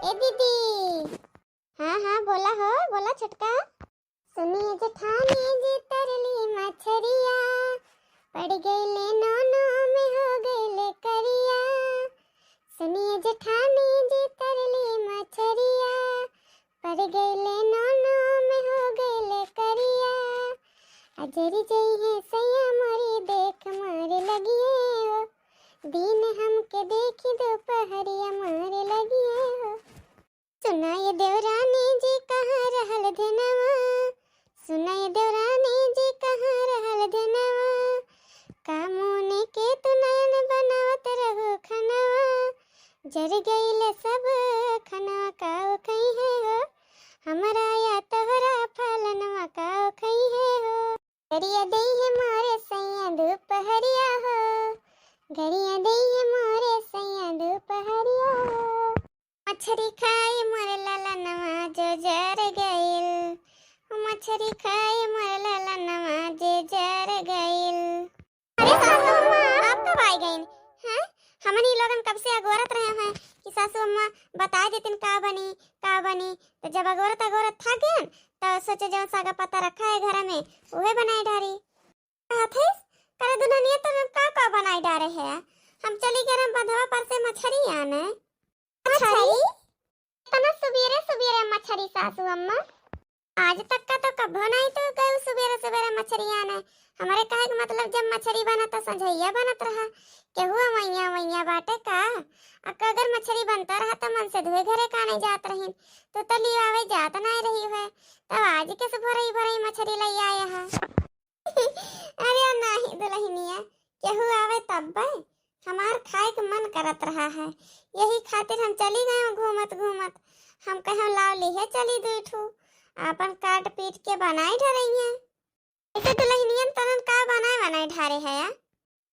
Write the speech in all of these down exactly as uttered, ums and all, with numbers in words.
ए दीदी। हाँ, हाँ, बोला हो, बोला छोटका। सुनिए जेठानी जी तरली मछरिया, पड़ गईले नोनो में हो गईले करिया। सुनिए जेठानी जी तरली मछरिया, पड़ गईले नोनो में हो गईले करिया। अजरी जई है सैया मोरी देख मारे लगिए हो, दिन हमके देखी दोपहरिया मारे लगिए हो। सुना ये देवरानी जी कहाँ रहल धनवा, सुना ये देवरानी जी कहाँ रहल धनवा, का मोने के तू नयन बनावत रहू खनवा, जर गइल सब खनवा काव खइहे हो, हमरा या तोहरा फलनवा काव खइहे हो। गरिया दइहे मोरे सैया दुपहरिया हो, गरिया दइहे मोरे सैया दुपहरिया हो। मछरी खाई मोर ललनवा जो जर गइल, मछरी खाई मोर ललनवा जे जर गइल। अरे सासू अम्मा, आप कब आइ गइन? हैं? हमनी लोगन कब से अगोरत रहे हैं कि सासू अम्मा बताइ देतिन का बनी, का बनी। तो जब अगोरत अगोरत थक गइन, तो सोचे जउन साग पत्ता रखा है घर में, उहे बनाइ डारी। कहत है, करे दुल्हनिया, तो हम का का बनाइ डारे है? हम चली गए हम बंधवा पर से मछरी आने। मछरी? इतना सुबेरे सुबेरे मछरी सासू अम्मा? आज तक का तो कभो नहीं तो गए सुबेरे सुबेरे मछरी आने। हमरे कहे के मतलब जब मछरी बना तो संझैया बनत रहा। केहू अवैया अवैया बाटे का? अक अगर मछरी बनता रहा तो मन से धोए घरे का नहीं जात रहीन। तू तो लियावे जात नहीं रही है। तब आज कैसे भरई भरई मछरी लइ आए है? अरे नहीं दुल्हनिया, केहू आवे तब बे। हमार खाए के मन करत रहा है, यही खातिर हम चली गए घूमत घूमत। हम कहे लाव लिहे चली दुई ठू, आपन काट पीट के बनाई डरइहे। ऐसे दुल्हनियन तनन का बनाए बनाए ढारे है या?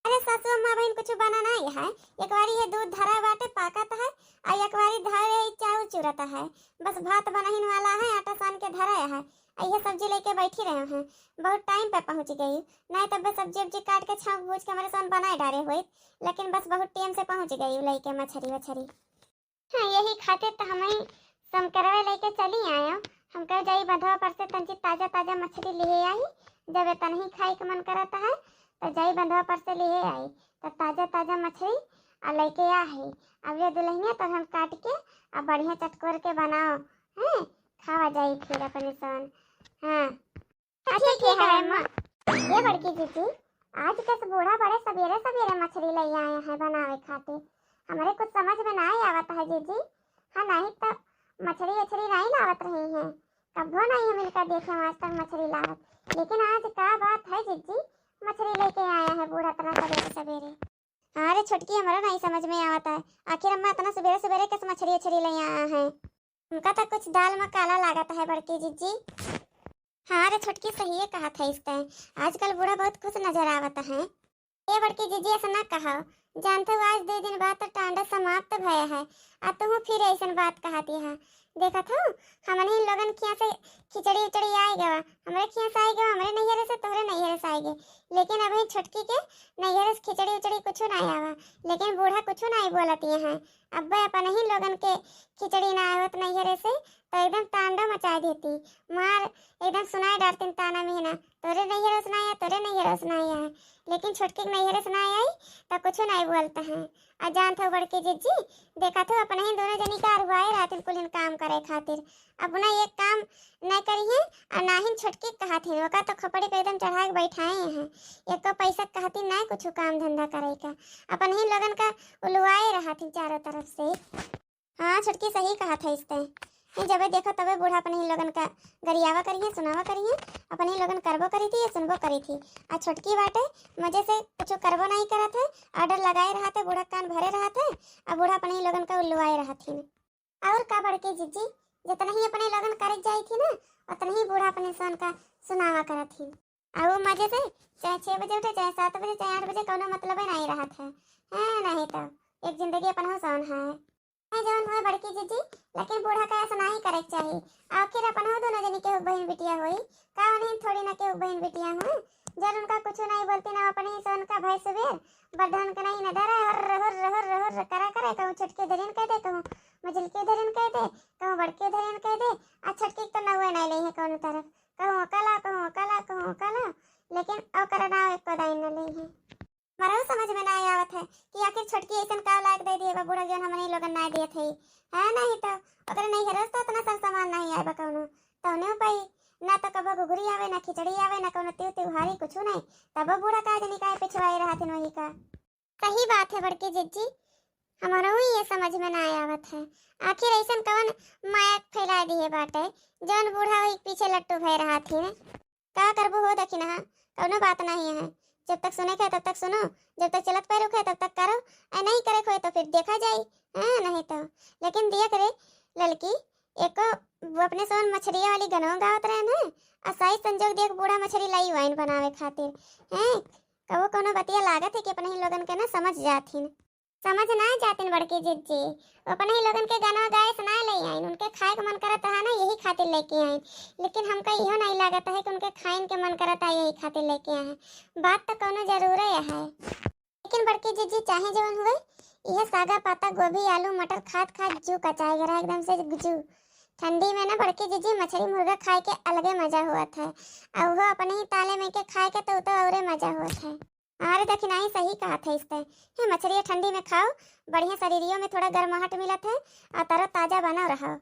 अरे सासू अम्मा बहिन कुछ बना नहीं है, एक बारी ये दूध धरा बाटे पाकत है, आ एक बारी धरे चाउर चुरत है, बस भात बनहिन वाला है, आटा सान के धरा है, आ ये सब्जी लेके बैठी रहे हैं, बहुत टाइम पे पहुँच गई, नहीं तब सब्जी उब्जी काट के छौंक भूज के हमरे सन बनाए डारे होइत, लेकिन बस बहुत टाइम से पहुँच गई लेके मछरी वछरी। हाँ, यही खातिर तो हम ही समकरवे लेके चली आयो। हम कह जाई बंधवा पर से तंची ताजा ताजा मछरी लिहे आई, जब इतना ही खाए के मन करत है तो जाई बंधवा पर से लिहे आई। तो ताजा ताजा मछरी आ लेके आ है, अब ये दुल्हनिया तो हम काट के आ बढ़िया चटकोर के बनाओ, हैं, खावा जाई फिर अपने सन। हाँ। अच्छा, ठीक है अम्मा। ये बड़की जीजी, आज कस बूढ़ा बड़े सबेरे सबेरे मछरी लइ आए हैं बनावे खातिर। हमरे कुछ समझ में नाहीं आवत है जीजी। हाँ, नहीं तो मछरी उछरी नाहीं लावत रही हैं, कभो नाहीं हम इनका देखे आज तक मछरी लावत, लेकिन आज का बात है जीजी, मछरी लेके आए हैं बूढ़ा इतना सबेरे सबेरे। हाँ रे छोटकी, हमरो नाहीं समझ में आवत है, आखिर अम्मा इतना सबेरे सबेरे कस मछरी उछरी लइ आए हैं। हमका तो कुछ दाल में काला लागत है बड़की जीजी। हाँ रे छोटकी, सहिए कहत है इस तय। आजकल बूढ़ा बहुत खुश नजर आवत है। ए बड़की जीजी, ऐसा ना कहो। जानते हो, आज दो दिन बाद तो टांडा समाप्त भय है, आ तुहू फिर ऐसन बात कहती है। देखत हो, हमने इन लोगन खिया से खिचड़ी उचड़ी आए गवा, हमरे खिया से आए गवा, हमरे नैहरे से, तोहरे नैहरे से आए गए, लेकिन अभी छोटकी के नैहरे से खिचड़ी उचड़ी कुछ नहीं आवा, लेकिन बूढ़ा कुछ नहीं बोलती है। अब्बे अपन ही लोगन के खिचड़ी ना आवत नैहरे से, तो एकदम तांडव मचाए देती, मार एकदम सुनाए डारतिन ताना मेहना, तोरे नैहरे से ना आया, तोरे नैहरे से ना आया है, लेकिन छोटकी के नैहरे से ना आई, तो कुछ नहीं बोलते हैं। आ जानत हो बड़की जीजी, देखत हो अपने ही दोनों जनी का अरुआए रहतिन कुलिन काम करे खातिर, अपना एक काम नहीं करी है, और ना ही छोटकी कहत हैं, ओका तो खोपड़ी पे एकदम चढ़ा के बैठाए हैं, एको पैसा कहती नहीं कुछ काम धंधा करे का, अपन ही लोगन का उलवाए रहत हैं चारों तरफ से। हाँ छोटकी, सही कहत है इस तय। ये जबे देखो तबे बूढ़ा अपने ही लोगन का गरियावा करिए, सुनावा करिए, अपने ही लोगन करबो करी थी या सुनबो करी थी। आ छोटकी बाटे मजे से कुछ करबो नहीं करत है, ऑर्डर लगाए रहत है, बूढ़ा कान भरे रहत है, आ बूढ़ा अपने ही लोगन का उल्लुआए रहत ही। और का बड़की जीजी, जितना ही अपने लोगन करे जाई थी ना, उतना ही बूढ़ा अपने सन का सुनावा करत ही। आ वो मजे से चाहे छः बजे उठे, चाहे सात बजे, चाहे आठ बजे, कौनो मतलब नहीं रहत है। हाँ, नहीं तो एक जिंदगी अपन हो सन है। है जवन हुए बड़की जीजी, लेकिन बूढ़ा का ऐसा नहीं करे के चाही। आखिर अपन हो दोनों जनी के बहिन बिटिया होई, का उन्हें थोड़ी ना के बहिन बिटिया हुए, जब उनका कुछ नहीं बोलती ना अपने ही सन का भय सुबेर, बड्ढन के नहीं न डरे, हुर्र, हुर्र, हुर्र, हुर्र करा कर कहूँ छोटकी उधरियन कह दे, कहूँ मझिलकी उधरियन कह दे, कहूँ बड़की उधरियन कह दे। आ छोटकी के तो नउए नाई लेइहैं कउनो तरफ, कहूँ ओका ला, कहूँ ओका ला, कहूँ ओका ला, लेकिन ओकर नाव एको दाईं न लेइहैं। हमरहू समझ में नाई आवत है कि आखिर छोटकी अइसन का लायक दइ दिहे बा बूढ़ा जउन हमनी लोगन नाई दियत है। हाँ, नहीं तो ओकरे नइहरे से तो अतना सर सामान नाई आए बा कउनो। तउने उपाई ना तो कबो घुघरी आवे, ना खिचड़ी आवे, ना कउनो तिउ तिउहारी, कुछु नाई। तबो बूढ़ा का जनी काहे पिछवाए रहथिन वही का। सही बात है बड़की जिज्जी, हमरहू ये समझ में नाई आवत है। आखिर अइसन कवन माया फैलाए दिहे बाटे, जउन बूढ़ा वही पीछे लट्टू भए रहथिन। का करबू हो दखिनहा, कउनो बात नहीं है। जब तक सुने के है, तब तक सुनो, जब तक चलत पैरुख है, तब तक करो। आ नहीं करे के होए तो फिर देखा जाई, हाँ, नहीं तो। लेकिन दिया करे ललकी, एको वो अपने सोन मछरिया वाली गनवा गावत रहन है, आ साइज संजोग देख बूढ़ा मछरी लाई वाइन बनावे खातिर, हैं? कबो कउनो बतिया लागत है कि अपने ही लोगन के ना समझ जाथिन। समझ ना जातिन बड़की जिज्जी, अपने ही लोगन के गाना गाए सुनाए ले आइन, उनके खाए के मन करत रहा ना, यही खातिर लेके आइन। लेकिन हमका इहो नहीं लागत है कि उनके खाइन के मन करत है, यही खातिर लेके आए। बात तो कउनो जरूरे है। लेकिन बड़की जिज्जी, चाहे जवन हुए, यह सागा पाता गोभी आलू मटर खात खात जू कचाए गया एकदम से जू। ठंडी में ना बड़की जिज्जी, मछरी मुर्गा खाए के अलगे मजा हुआ था, और वो अपने ही ताले में के खाए के तो, तो औरे मजा हुआ था। अरे दखिनहा, सही कहत है इस ते। हे मछरिया ठंडी में खाओ, बढ़िया शरीरियो में थोड़ा गर्माहट मिलत है, आ तरो ताजा बनो रहो।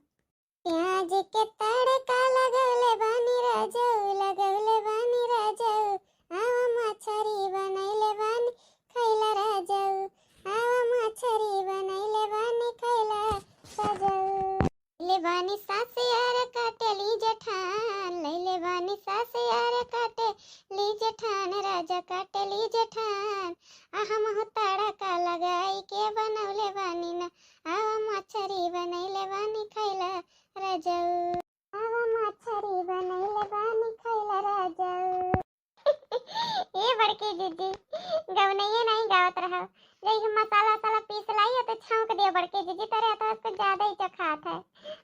प्याज के तड़का लगौले बानी राजऊ, लगौले बानी राजऊ, आवा मछरी बनैले बानी खैला राजऊ, आवा मछरी बनैले बानी खैला राजऊ। ले बानी सास यार काटे ली जेठान, ले ले बानी सास यार काटे ली जेठान, राजा काटे ली जेठान। आ हमहू तड़का लगाई के बनौले बानी ना, आवा मछरी बनैले बानी खैला राजऊ। आवा मछरी बनैले बानी खैला राजऊ। ए बड़की जिज्जी, गवनइये नहीं गावत रहो, जई हम मसाला वसाला पीस लाई है तो छौंक दियो बड़की जिज्जी, तेरे हाथ से ज्यादा ही चखात है।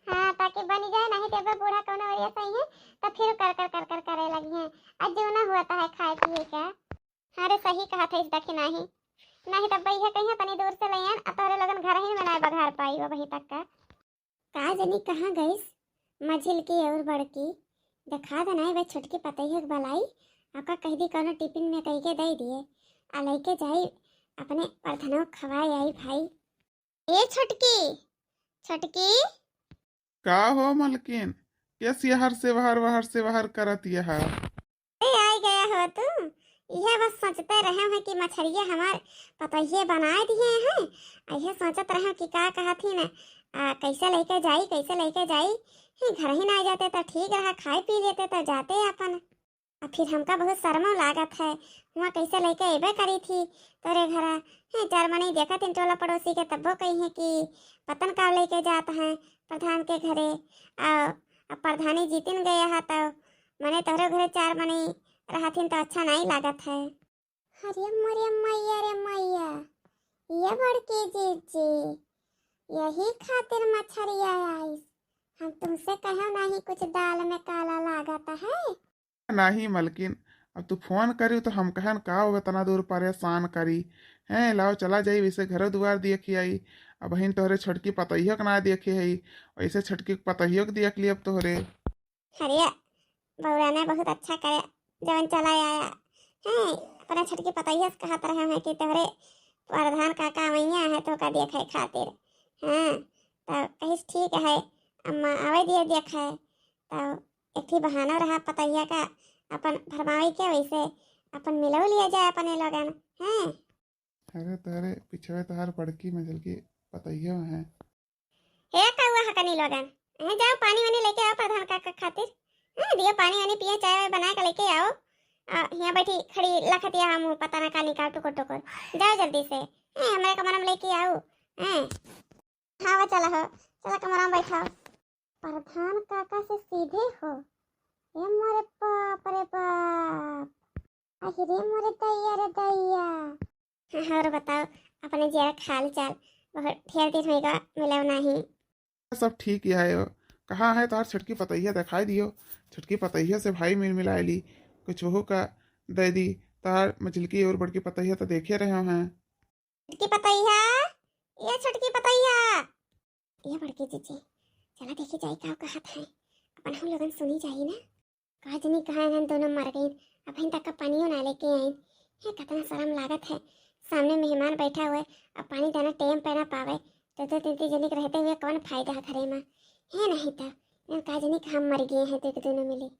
हाँ, ताकि बनी जाए, नहीं देबे बूढ़ा कौनो वरिया सही है, तो फिर कर कर कर कर करे लगी हैं। आज जो ना हुआ तो है खाए पिए का। अरे सही कहत है इस दखिनहा, नहीं तब भैया कहिया तनी दूर से ले आन, आ तोहरे लोगन घर ही में ना बघार पाई वो वहीं तक का। का जनी कहाँ गइस मझिलकी और बड़की? देखा दे नाई बे छोटकी पतोहिया के बलाई, ओका कह दी कौनो टिफिन में कह के दे दिए, आ लेके जाई अपने परधनों खवाए आई भाई। ए छोटकी, छोटकी। का हो मलकिन, कैसी हर से बाहर, बाहर से बाहर करत यह? ए, आइ गया हो तू। इहे बस सोचते रहे हैं कि मछरिया हमार पतोहिए बनाए दिए हैं। इहे सोचत रहे कि का कहत ही न, आ, कैसे लेके जाई, कैसे लेके जाई। ही घर ही ना जाते तो ठीक रहा, खाए पी लेते तो जाते अपन। आ फिर हमका बहुत शर्मो लागत है, हुआँ कैसे लेके अइबे करी थी तोरे घरा। हैं, चार मनई देखत हिन टोला पड़ोसी के, तब्बो कही हैं कि पतन का लेके जात हैं प्रधान के घरे। आ अब प्रधानी जीतिन गया है, तो मने तोहरे घरे चार मनई रहथिन तो अच्छा नहीं लागत है। अरे मोरे मैया रे मैया, ये बड़की जीजी, यही खातिर मछरिया आइस। हम तुमसे कहो नहीं कुछ दाल में काला लागत है। नहीं मलकिन, अब तू फोन करी तो हम कहन का हो इतना दूर परेशान करी। हैं, लाओ चला जाई, वैसे घरो दुआर देखी आई। अब हिन तोहरे छोटकी पतोहियो के ना देखे है, वैसे छोटकी पतोहियो के देख ली अब तोहरे। अरे बउरा ने बहुत अच्छा करे, जवन चला आया। हैं, अपने छोटकी पतोहिया से कहत रहे हैं कि तोहरे प्रधान काका वैया है तो का देखे खातिर। हाँ, तो कहिस ठीक है अम्मा, आवे दिए देखे। तो एक ठी बहाना रहा पतोहिया का अपन फरमावे के, वैसे अपन मिलो लिया जाए अपने लोगन। हैं। अरे तोहरे पिछवे तोहार बड़की मझिलकी पतोहियो हैं। हे कौआ हकनी लोगन, हैं, जाओ पानी वानी लेके आओ प्रधान काका खातिर। हैं, दियो पानी वानी पिए, चाय वाय बना के लेके आओ। आ, हियाँ बैठी खड़ी लखतिया हम पता ना का निकाल टुकुर टुकुर। जाओ जल्दी से, हैं, हमारे कमरा में लेके आओ। हैं, हाँ, वो चला हो, चला कमरा में बैठाओ। प्रधान काका से सीधे हो। ए मोरे बाप रे बाप, अहिरे मोरे दैया रे दैया। हाँ, और बताओ अपने जिया के हाल चाल, बहुत ढेर दिन होइगा मिलव नाही। सब ठीक है हो। कहाँ है तोहार छोटकी पतोहिया, दिखाई दियो। छोटकी पतोहिया से भाई मिल मिलाए ली, कुछ वहू का दे दी। तोहार मझिलकी और बड़की पतोहिया तो देखे रहे हैं। छोटकी पतोहिया, ए छोटकी पतोहिया, ए बड़की जीजी, चला देखी जाई का कहत है, अपन हम लोगन सुनी जाई ना। का जनी कहाँ एहन दोनों मर गईन, अबहिन तक पानियो ना लेके आईन। हे, कितना शर्म लागत है, सामने मेहमान बैठा हुए, अब पानी दाना टाइम पे ना पावे, तो दो तीन तीन जनी के रहते हुए कौन फायदा है घरे में? है नहीं तो, एहन का जनी कहाँ मर गए हैं, तो दोनों मिली।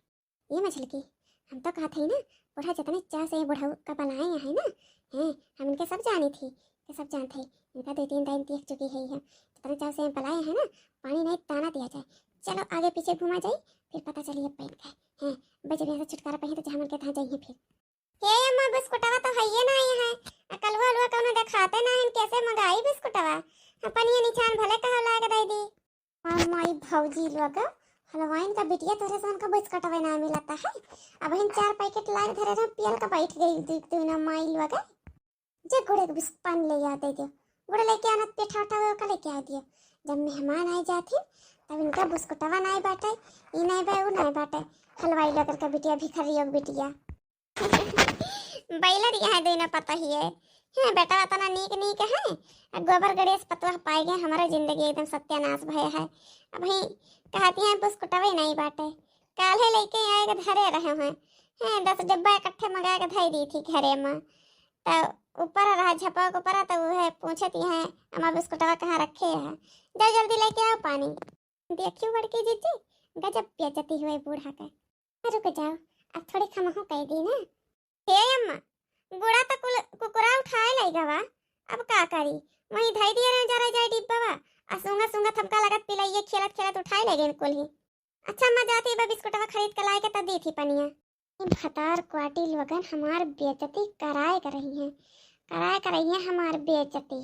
ए मछलकी, हम तो कहत हई ना, बूढ़ा जितने चाव से बुढ़ऊ का बलाए हैं ना, हैं, हम इनके सब जानी थी, ये सब जानत हई। इनका दो तीन टाइम देख चुकी है हम, जितने चाव से हम बलाए हैं ना, पानी नहीं ताना दिया जाए। चलो आगे पीछे घुमा जाई, फिर पता चली अब इनका। हैं, बच गया से छुटकारा पही तो जहाँ मन के तहाँ जाइए फिर। हे अम्मा, बिस्कुटवा तो हइये ना आई है, आ कलवा अलवा कौनो देखाते ना है, कैसे मंगाई बिस्कुटवा? अपन ये निछान भले कहा लाग दे दी। और माई भौजी लोग, हलवाइन का बिटिया तोरे सन का बिस्कुटवे ना मिलता है। अबहिन चार पैकेट लाग धरे रहे, पियल का बैठ गई दु-, दुनो माई लोग। जे गुड़े के बिस्क-, पानी ले आ दे दियो। गुड़ लेके आना, पेठा उठा हुआ का लेके आ दियो। जब मेहमान आए जाथिन, तब इनका बिस्कुटवा नाई बाटे, ई नाई बा, ऊ नाई बाटे। हलवाई लोगन का बिटिया, भिखारी लोग बिटिया। बैलर यहाँ दुनो पतोहिए। हैं, बेटा अतना नीक नीक है, आ गोबर गणेश पतोह पाए गए, हमारा जिंदगी एकदम सत्यानाश भय है। अबही कहती हैं, बिस्कुटवे नहीं बाटे, काल्हे लेके आए के धरे रहे हैं। हैं, दस डिब्बा इकट्ठे मंगा के धई दी थी घरे में, तो ऊपर रहा झपक ऊपर, तो वह पूछती हैं, अम्मा बिस्कुटवा कहाँ रखे है, जाओ जल्दी लेके आओ पानी। देखियो बड़की जीजी, गजब बेइज्जती हुए बूढ़ा का। रुक जाओ, अब थोड़ी खमहू कह दी ना। हे अम्मा, गुड़ा तो कुल कुकुरा उठाए लई गवा, अब का करी? वहीं धई दिए रहे जरा जाए डिब्बा, आ सूंघा सूंघा थमका लगत पिलइये खेलत खेलत उठाए ले गए कुल ही। अच्छा अम्मा, जाती बा बिस्कुटवा खरीद के लाए के तब दी थी पनिया। ई भतार क्वाटी लोगन हमार बेइज्जती कराए कर रही हैं, कराए कर रही हैं हमार बेइज्जती।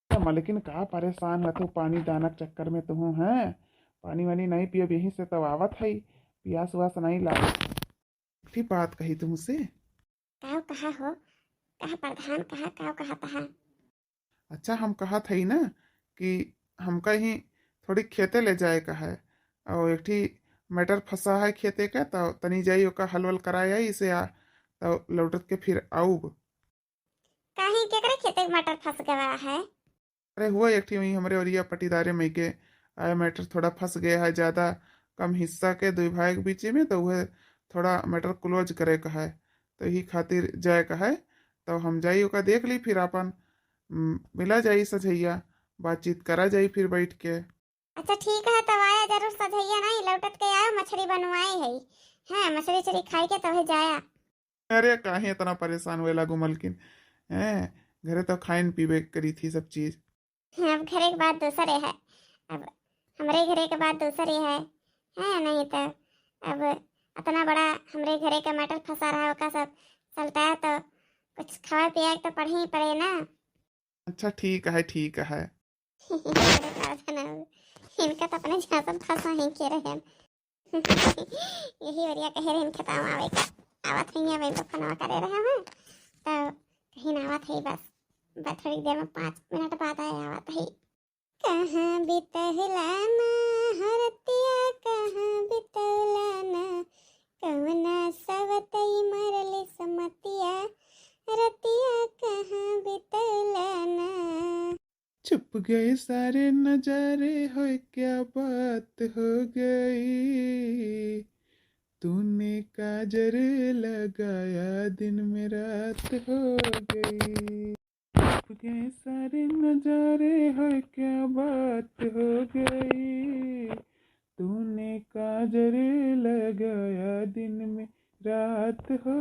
अम्मा, लेकिन का परेशान है तू पानी दाना के चक्कर में तू हैं? पानी वानी नहीं पियब, यहीं से तब आवत है, पियास उआस नहीं लागत। ठीक बात कही तुमसे। काव कहा हो, कहा प्रधान, कहा काव कहा तहा। अच्छा, हम कहत हई ना कि हमका ही थोड़ी खेते ले जाए का है, और एक ठी मटर फंसा है खेते का, तो तनी जाई ओका हल वल कराए आई, इसे आ, तो लौटत के फिर आऊब। काहे, केकरे खेते के मटर फंस गवा है? अरे, हुआ एक ठी वहीं हमरे ओरिया पटीदारे में के आए, मटर थोड़ा फंस गया है, ज्यादा कम हिस्सा के दुई भाई के बीच में, तो वह थोड़ा मटर क्लोज करे का है, तो यही खातिर जाए का है। तो हम जाई ओका देख ली, फिर अपन, उम, मिला जाई सझैया, बातचीत करा जाई फिर बैठ के। अच्छा ठीक है, तब आया जरूर सझैया, नहीं लौटत के आयो, मछली बनवाए है। हाँ, मछली उछली खाए के तबे जाया। अरे, काहे इतना परेशान हुए लागू मलकिन? हैं, घरे तो खाइन पीबे करी थी सब चीज। अब घरे के बात दूसरे है, अब हमरे घरे के बात दूसरे है, है नहीं तो अब इतना बड़ा हमरे घरे के मटर फंसा रहा, ओका सब चलता है तो कुछ खावा पिया के तो पड़े ही पड़े ना। अच्छा, ठीक है, ठीक है। अरे बाबा ना, इनका तो अपने झांसा फंसा ही के रहे। यही ओरिया कहे रहे खेतवा में आवे का, आवत रही है, वहीं तो फोनवा करे रहे हैं, तो कहीं ना आवत है बस, बस थोड़ी देर में पाँच मिनट बाद आए, आवत है। कहाँ बितहला ना हो रतिया, कहाँ बितौला ना, कवना सवतई मरले समतिया, रतिया कहाँ बितौला ना। छुप गए सारे नजारे, होए क्या बात हो गई, तूने काजर लगाया, दिन में रात हो गई। छुप गए सारे नजारे, होए क्या बात हो गई, तूने काजर लगाया, दिन में रात हो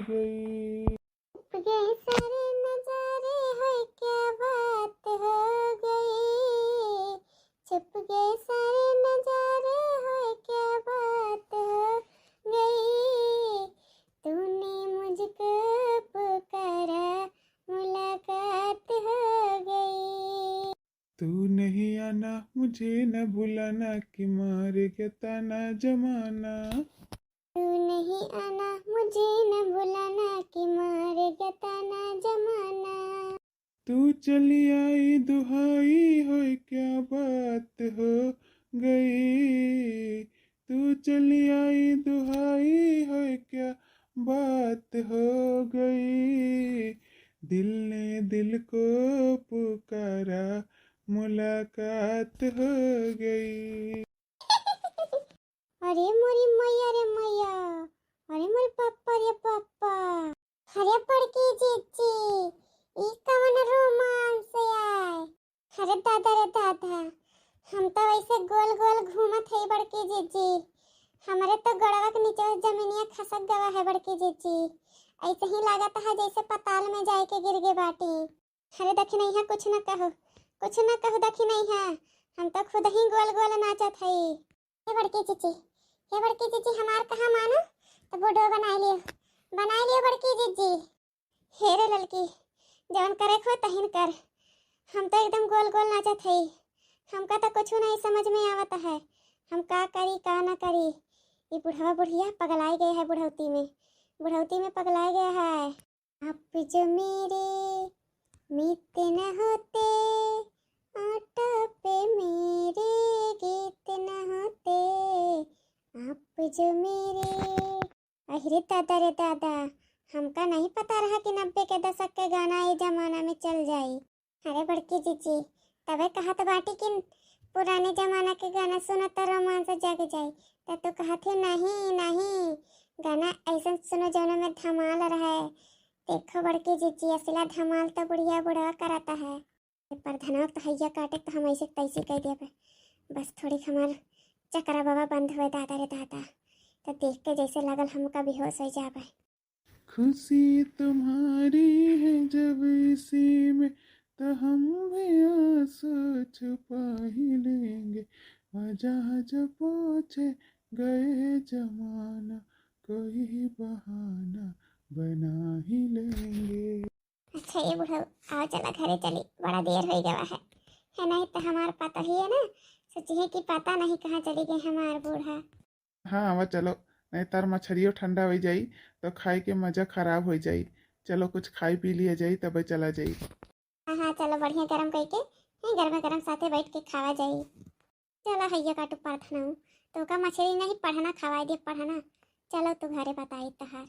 गई। छुप गए सारे नजारे, होए क्या बात हो गई, छुप गए सारे नजारे, होए क्या बात हो गई, तूने मुझको पुकारा, मुलाकात हो गई। तू नहीं आना, मुझे न भुलाना, कि मार गया ताना जमाना। तू नहीं आना, मुझे न भुलाना, कि मार गया ताना जमाना। तू चली आई दुहाई, होए क्या बात हो गई, तू चली आई दुहाई, होए क्या बात हो गई, दिल ने दिल को मुलाकात हो गई। अरे मोरी मैया रे मैया, अरे मोरी पप्पा रे पप्पा। अरे बड़की जीजी, ई कवन रोमांस आय? अरे दादा रे दादा, हम तो ऐसे गोल गोल घूमत हई बड़की जीजी। हमरे तो गोड़वा के नीचे जमीनिया खसक गवा है बड़की जीजी। ऐसे ही लागत है जैसे पताल में जाए के गिर गे बाटी। अरे दखिनैया, कुछ न कहू, कुछ न कहू दखिनैया, हम तो खुद ही गोल गोल नाचत हई। हे बड़की जीजी, हे बड़की जीजी, हमार कहा मानो, तो बूढ़ो बनाई लियो, बनाई लियो बड़की जीजी। हे रे ललकी, जवन करे खो तहिन कर, हम तो एकदम गोल गोल नाचत हई, हमका तो कुछ नहीं समझ में आवत है, हम का करी का ना करी। ये बुढ़वा बुढ़िया पगलाई गए है बुढ़ौती में, बुढ़ौती में पगलाई गए है। आप जो मेरे मित्र न होते, आटा पे मेरे गीत न होते। आप जो मेरे, अरे दादा रे दादा, हमका नहीं पता रहा कि नब्बे के दशक के गाना ये जमाना में चल जाई। अरे बड़की जीजी, तबे कहत बाटी कि पुराने जमाना के गाना सुनत त रोमांस जग जाई, त तू कहत है नहीं नहीं, गाना ऐसन सुनो जौन में धमाल रहे। देखो बड़की जीजी, असला धमाल तो बुढ़िया बुढ़वा करत है। ए परधनवा के तो हैया काटे के तो हम ऐसे तैसे कह देबे। बस थोड़ी हमार चकरा बाबा बंद हुए दादा रे दादा, तो देख के जैसे लगल हमका बेहोश हो जाबे। खुशी तुम्हारी है जब इसी में, तो हम भी आंसू छुपा ही लेंगे। वजह जो पूछे गए जमाना, कोई बहाना बना ही लेंगे। अच्छा ये बुढ़ऊ, आओ चला घरे चली, बड़ा देर हो गवा है, है नहीं तो हमार पता ही है ना, सोची है कि पता नहीं कहाँ चली गई हमार बूढ़ा। हाँ आवा चलो, नहीं तार मछरियो ठंडा हो जाई तो खाए के मजा खराब हो जाई। चलो कुछ खाई पी लिया जाई तबे चला जाई। हाँ हाँ चलो बढ़िया गरम करके, हैं, गरमे गरम साथे बैठ के खावा जाई। चला हैया काटू परधनऊ, तो का मछरी नहीं पढ़ना खवाई दे पढ़ना। चलो तू घरे बताई तहार।